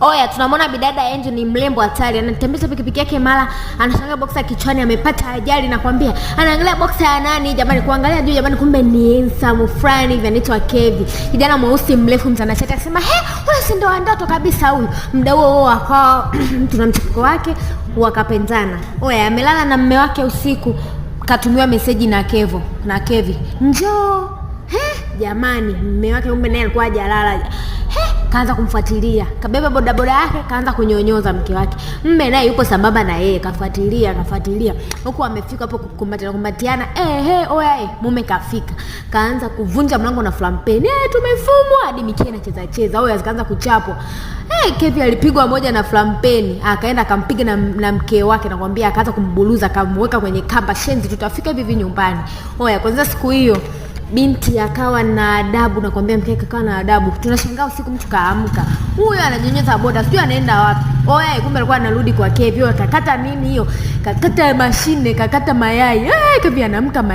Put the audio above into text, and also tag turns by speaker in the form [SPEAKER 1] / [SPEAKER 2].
[SPEAKER 1] Oya, tunamwona bidada Angel ni mrembo hatari, anatembeza pikipiki yake, mara anashangaa boksa kichwani, amepata ajali. Nakwambia anaangalia boksa ya nani jamani, kuangalia juu jamani, kumbe ni handsome fulani hivi anaitwa Kevi, kijana mweusi mrefu mtanashati. Akasema he, huyu si ndo ndoto kabisa huyu. Muda huo huo akawa mtu na mchepuko wake wakapenzana. Oya, amelala na mme wake usiku, katumiwa meseji na Kevo na Kevi, njoo. He, jamani, mme wake kumbe naye alikuwa hajalala. Kaanza kumfuatilia, kabeba bodaboda yake, kaanza kunyonyoza mke wake. Mme naye yupo sambamba na yeye, kafuatilia kafuatilia, huku amefika hapo kukumbatiana kumbatiana, ehe, oya, mume kafika, kaanza kuvunja mlango na flampeni, tumefumwa hadi mikia inacheza cheza, oya, zikaanza kuchapwa. Kevi alipigwa moja na flampeni, akaenda akampiga na mke wake, nakwambia, akaanza kumbuluza, akamweka kwenye kamba, shenzi, tutafika hivi hivi nyumbani. Oya, kwanza siku hiyo binti akawa na adabu, nakwambia mke wake akawa na adabu. Tunashangaa usiku mtu kaamka, huyo ananyonyeza boda, sijui anaenda wapi. Oya, kumbe alikuwa anarudi kwa Kevi. Oya, kakata nini hiyo, kakata mashine, kakata mayai. Kevi anaamka mayai